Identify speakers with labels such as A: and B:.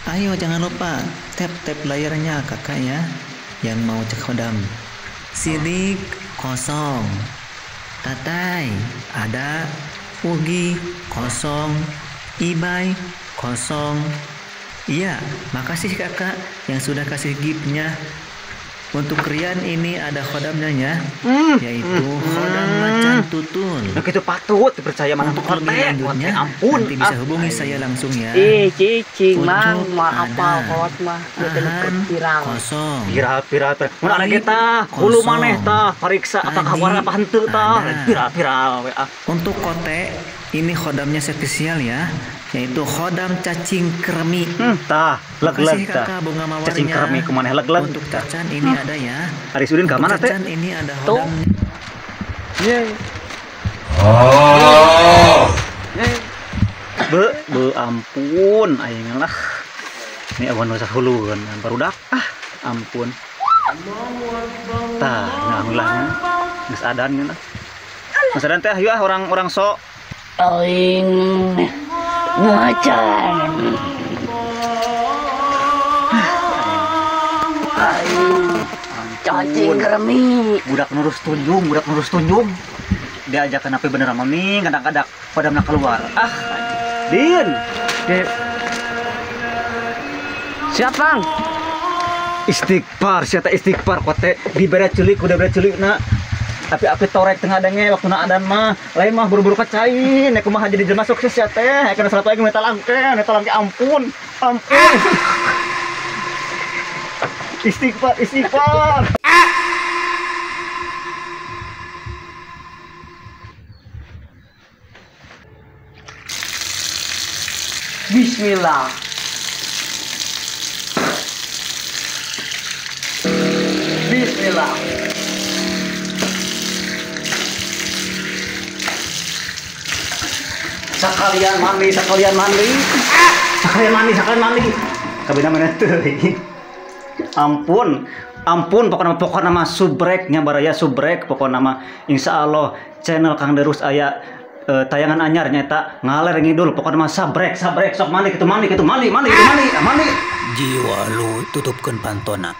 A: Ayo jangan lupa tap-tap layarnya kakak ya yang mau cek khodam. Sidik kosong, Tatai ada, Ugi kosong, Ibai kosong. Iya, makasih kakak yang sudah kasih giftnya. Untuk Rian ini ada khodamnya ya, yaitu khodam macan tutul.
B: Nah, gitu patut dipercaya mana.
A: Untuk lebih lanjutnya,
B: ampun,
A: nanti bisa hubungi saya langsung ya.
C: Ih, cicing mang, mah
A: ada.
C: Apal kolot mah,
A: Ahan
C: viral.
A: Kosong.
B: Viral viral viral. Mun ada kita, hulu maneh tah, pariksa apakah
A: Adi
B: warna apa henteu tah.
A: ada.
B: Viral viral we ah.
A: Untuk Kote ini khodamnya spesial ya, yaitu khodam cacing kremi.
B: Tah, leg-leg
A: Makasih
B: tah.
A: kakak bunga mawarnya.
B: Cacing kremi kumaneh leg-leg.
A: Untuk Cacan ini ada ya.
B: Ari Sudin ka
A: Untuk
B: mana teh?
A: Cacan ini ada
C: Tuh.
A: khodam.
C: Ye.
B: Be, be ampun aing lah. Ini awan nu sahulueun barudak ah, ampun. Tah, nah alhamdulillah geus adan nya. Geus adan teh ayo ah orang-orang sok.
C: Aing macan. Aing cacing kremi.
B: Budak nurus tunjung, budak nurus tunjung. Diajakan apa bener sama mami, kadang-kadang pada nak keluar. Ah, Din.
C: Dek. Siap, Bang.
B: Istighfar, siapa istighfar kote dibere celik, udah bere celik nak. Tapi api torek tengah adanya waktu nak adan mah, lain mah buru-buru kacain, ya kumaha jadi jelema sukses ya teh, karena salat lagi minta langke, ampun, ampun. Istighfar, istighfar.
C: Bismillah. Bismillah.
B: Sekalian mandi, sekalian mandi. Sekalian mandi, sekalian mandi. Kabina mana teuing. Ampun, ampun pokokna pokokna mah subreknya baraya subrek pokokna mah insyaallah channel Kang Derus aya tayangan anyar nyata ngaler ngidul pokokna mah sabrek sabrek sok mandi kitu mandi kitu mandi mandi kitu mandi mandi.
A: Jiwa lu tutupkeun pantona.